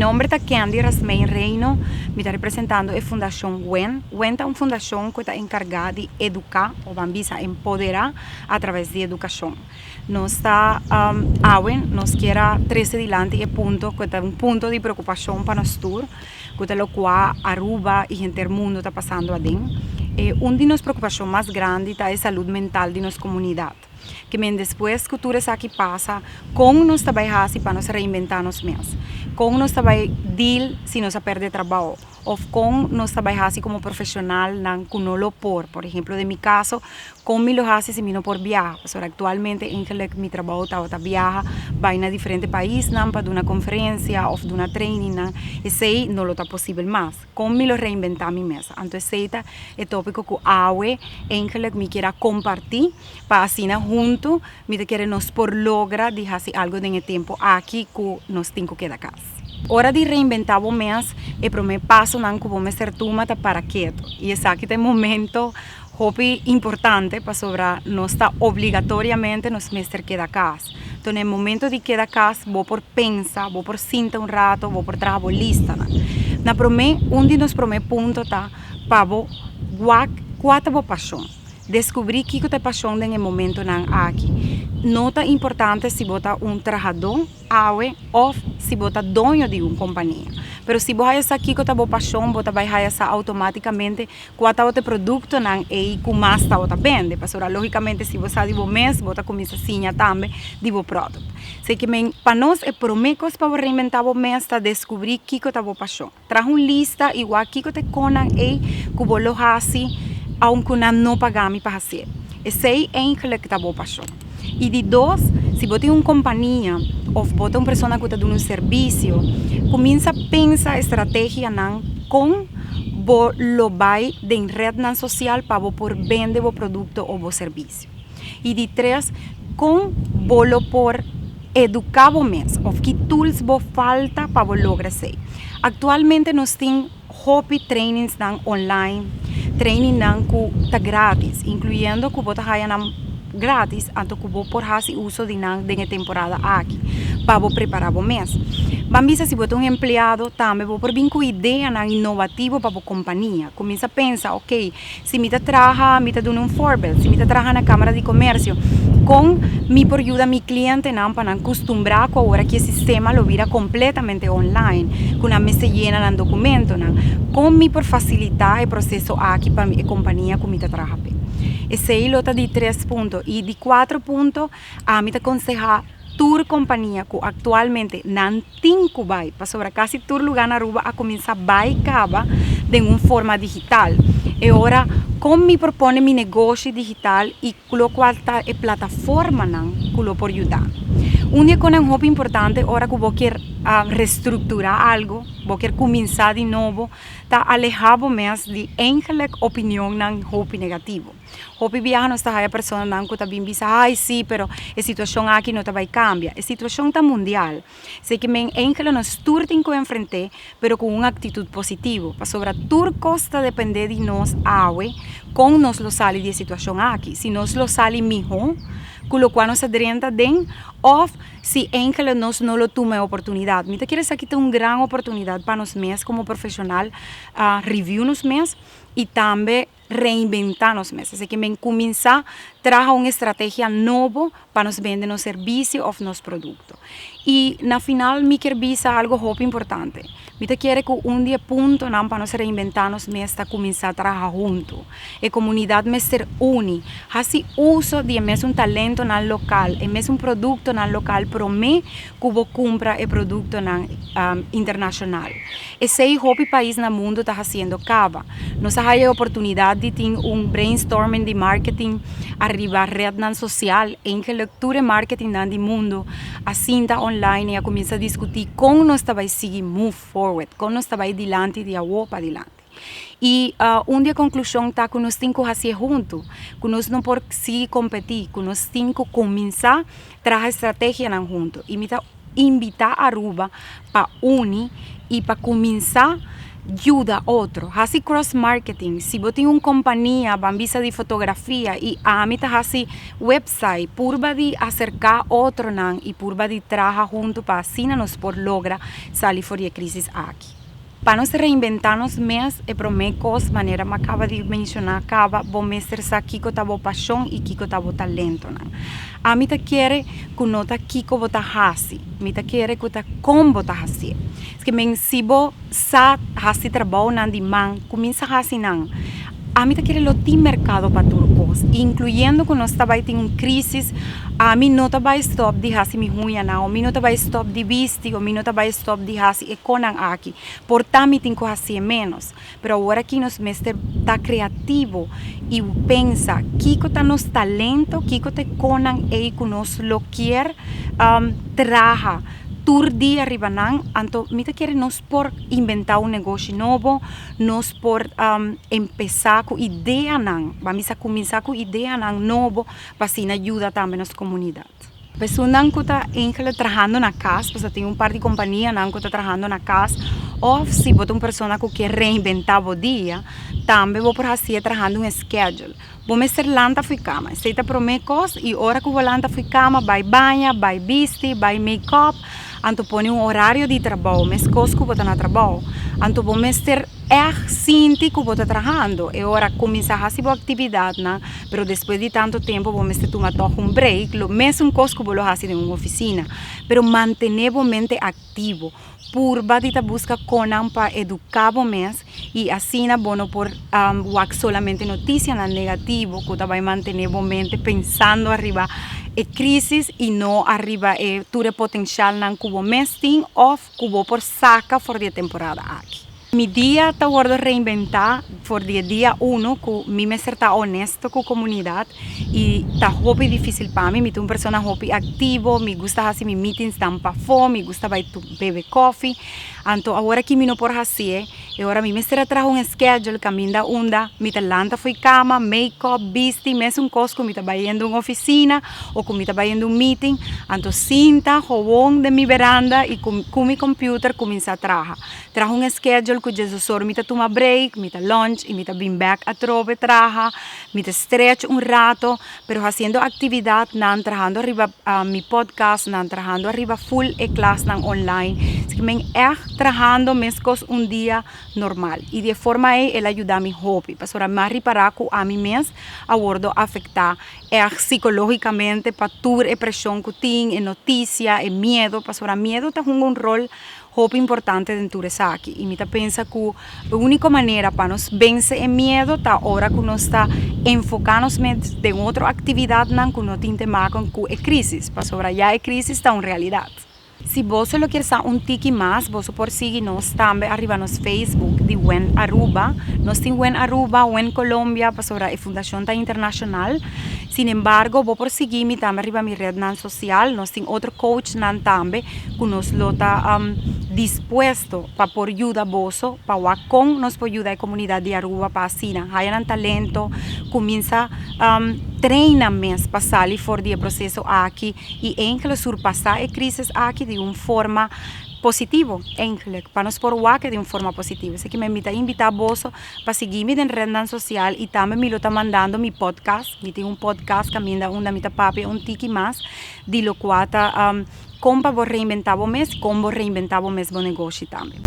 Nomber ta Candy Rasmijn Reino, mi ta representando e Fundashon wen. Wen ta un fundashon ku ta enkargá di eduká, òf ban bisa empoderá, atraves di edukashon. Nos ta awe nos kier a trese dilanti e punto ku ta un punto di preokupashon pa nos tur, ku ta lokua Aruba i henter mundu ta pasando aden. E un di nos preokupashon mas grandi ta e salud mental di nos komunidat. Ke men despues ku tur esaki pasa, kon nos ta bai hasi pa nos reinventá nos mes? Kon nos ta bai deal si nos a pèrdè trabou? Òf kon nos ta bai hasi komo profeshonalnan ku no lo por? Por ehemplo, den mi kaso, kon mi lo hasi si mi no por biaha? Pasobra aktualmente eigenlijk mi trabou tabata biaha bai na diferente paisnan pa duna konferensia òf duna trainingnan. Esei no lo ta posibel mas. Kon mi lo reinventá mi mes? Anto esei ta e tópiko ku awe eigenlijk mi kier a kompartí pa asina huntu mi ta kere nos por logra di hasi algu den e tempu aki ku nos tin ku keda kas. Ora di reinventá bo mes, e promé pasonan ku bo mester tuma ta para ketu. I esaki ta e momento hopi importante pasobra nos ta obligatoriamente nos mester keda kas. Enton na e momento di keda kas bo por pensa, bo por sinta un rato, bo por traha bo listanan. Na promé, un di nos promé punto ta pa bo wak kua ta bo pashon. Deskubrí kiko ta e pashon den e momentonan aki. No ta importante si bo ta un trahadó awe òf si bo ta doño di un kompania. Pero si bo haya sa kiko ta bo pashon, bo ta bai haya sa outomátikamente kua tabata e produktonan ei ku mas tabata bende. Pasobra lógikamente si bo sa di bo mes, bo ta kuminsá siña tambe di bo produkt. Así ke men, pa nos e promé kos pa bo reinventá bo mes ta deskubrí kiko ta bo pashon. Traha un lista i wak kiko ta e konan ei ku bo lo hasi aunke nan no paga mi pa hasié. Esei eigenlijk ta bo pashon. I di dos, si bo tin un kompania òf bo ta un persona ku ta duna un servisio, kuminsa pensa estrategianan kon bo lo bai den retnan sosial pa bo por bende bo produkto òf bo servisio. I di tres, kon bo lo por eduká bo mes òf ki tools bo falta pa bo logra esei. Aktualmente nos tin hopi trainingsnan online, trainingnan ku ta gratis, inkluyendo ku bo ta haya nan gratis anto ku bo por hasi uso di nan den e temporada aki pa bo prepará bo mes. Ban bisa si bo ta un empleado tambe bo por bin ku ideanan inovativo pa bo kompania. Kuminsá pensa, ok, Si mi ta traha, mi ta duna un voorbeeld, si mi ta traha na Camara di Comercio, con mi por yuda mi clientenan pa nan custumbrá cu awor aki e sistema lo bira completamente online, cu nan mester yena nan documentonan? Con mi por facilitá e proceso aki pa e compania cu mi ta traha p'e? Esey lo ta di tres punto. Y di cuatro punto, ami ta consehá tur compania cu actualmente nan tin cu bay, pasobra casi tur lugar na Aruba a cuminsa bay caba den un forma digital. E ora con mi por pone mi negoshi digital y locual ta e plataformanan cu lo por yuda. Un di e conan hopi importante ora cu bo kier restructura algo, bo kier cuminsa di nobo, ta aleha bo mes di eigenlijk opinionnan hopi negativo. Hopi biaha nos ta haya personanan ku ta bin bisa, ai si, pero e situashon aki no ta bai kambia. E situashon ta mundial. Esei ke men enkele nos tur tin ku enfrent'é, pero ku un aktitut positivo. Pasobra tur kos ta dependé di nos awe kon nos lo sali di e situashon aki. Si nos lo sali mihó ku lokual nos a drenta den òf si enkele nos no lo tuma e oportunidat. Mi ta kere esaki ta un gran oportunidat pa nos mes komo profeshonal review nos mes i tambe reinventá nos mes. Así ke men kuminsá traha un estrategia nobo pa nos bende nos servisio òf nos produkto. I na final mi kier bisa algu hopi importante. Mi ta kere ku un di e puntonan pa nos reinventá nos mes ta kuminsá traha huntu. E komunidat mester uni, hasi uso di e mesun talentonan lokal, e mesun produktonan lokal promé ku bo kumpra e produktonan internashonal. Esei hopi pais na mundu ta hasiendo kaba. Nos a haya e oportunidat di tin un brainstorming di marketing ariba rednan sosial. Eigenlijk tur e marketingnan di mundu a sinta online i a kuminsa diskutí kon nos ta bai sigui move forward, kon nos ta bai dilanti di awo pa dilanti. I un di e konklushon ta ku nos tin ku hasié huntu, ku nos no por sigui kompetí, ku nos tin ku kuminsá traha estrategianan huntu. I mi ta invitá Aruba pa uni i pa kuminsá Yuda otro. Hasi cross marketing. Si bo tin un kompania, ban bisa di fotografia i ami ta hasi website, purba di aserká otronan i purba di traha huntu pa asina nos por logra sali for di e krísis aki. Pa nos reinventá nos mes, e promé kos, manera mi a kaba di menshoná kaba, bo mester sa kiko ta bo pashon i kiko ta bo talentonan. Ami ta kere ku no ta kiko bo ta hasi, mi ta kere ku ta kon bo ta hasié. Esaki men si bo sa hasi trabounan di man, kuminsá hasi nan. Ami ta kere lo tin merkado pa tur kos, inkluyendo ku nos ta bai tin un krísis, ami no ta bai stòp di hasi mi huñanan, o mi no ta bai stòp di bisti, o mi no ta bai stòp di hasi e konan aki. Por ta mi tin ku hasié ménos, pero awor aki nos mester ta kreativo i pensa kiko ta nos talento, kiko ta e konan ei ku nos lo kier traha tur dia riba nan. Anto mi ta kere nos por inventá un negoshi nobo, nos por empesá ku ideanan, ban bisa kuminsá ku ideanan nobo pa asina yuda tambe nos komunidat. Personanan ku ta enkele trahando na kas, pasobra tin un par di kompanianan ku ta trahando na kas, òf si bo ta un persona ku ke reinventá bo dia, tambe bo por hasié trahando un schedule. Bo mester lanta fo'i kama, esei ta promé kos, i ora ku bo lanta fo'i kama bai baña, bai bisti, bai make up, anto pone un orario di trabou, meskos ku bo ta na trabou. Anto bo mester ègt sinti ku bo ta trahando, e ora kuminsá hasi bo aktividatnan, pero despues di tantu tempu bo mester tuma tòg un break, lo mesun kos ku bo lo hasi den un ofisina. Pero mantené bo mente aktivo. Purba di ta buska konnan pa eduká bo mes i asina bo no por wak solamente notisianan negativo ku ta bai mantené bo mente pensando ariba e krísis i no ariba e tur e potenshalnan ku bo mes tin òf ku bo por saka for di e temporada aki. Mi dia ta wòrdu reinventá for di e dia uno ku mi mester ta honesto ku komunidat i ta hopi difísil pa mi. Mi ta un persona hopi aktivo, mi gusta hasi mi meetingsnan pafó, mi gusta bai bebe kòfi. Anto awor aki mi no por hasié. E ora mi mester a traha un schedule kaminda unda mi ta lanta fo'i kama, make up, bisti, mesun kos ku mi ta bai yendo un ofisina o ku mi ta bai yendo un meeting. Anto sinta gewoon den mi veranda i ku mi computer kuminsá traha. Traha un schedule ku djesosor mi ta tuma break, mi ta lunch i mi ta bin bek atrobe traha, mi ta stretch un rato, pero hasiendo aktividatnan, trahando ariba mi podcastnan, trahando ariba full e klasnan online. Así ke men ègt trahando meskos un dia normal. I di e forma ei el a yuda mi hopi, pasobra mi a ripará ku ami mes a wordo afektá ègt sikológikamente pa tur e preshon ku tin, e notisia, e miedo, pasobra miedo ta hunga un ròl Hopi importante den tur esaki y mi ta pensa cu e unico manera pa nos vence e miedo ta ora cu nos ta enfoca nos mes den otro actividadnan cu no tin te maken cu e crisis, pasobra ya e crisis ta un realidad. Si boso lo kier sa un tiki mas, boso por sigui nos tambe ariba nos Facebook di Wen Aruba. Nos tin Wen Aruba, Wen Colombia, pasobra e fundacion ta internacional. Sin embargo, bo por sigui mi tambe riba mi rednan social. Nos tin otro coachnan tambe ku nos lo ta dispuesto pa por yuda boso pa wak kon nos por yuda e komunidat di Aruba pa asina haya nan talento, kuminsa train nan mes pa sali for di e proseso aki i enkele surpasá e krisis aki di un forma positivo, enkele pa nos por wak di un forma positivo. Esaki mi ta invitá boso pa sigui mi den rednan sosial i tambe mi lo ta mandando mi podcast, mi tin un podcast kaminda unda mi ta papia un tiki mas di lokual ta kon pa bo reinventá bo mes, kon bo reinventá bo mes bo negoshi tambe.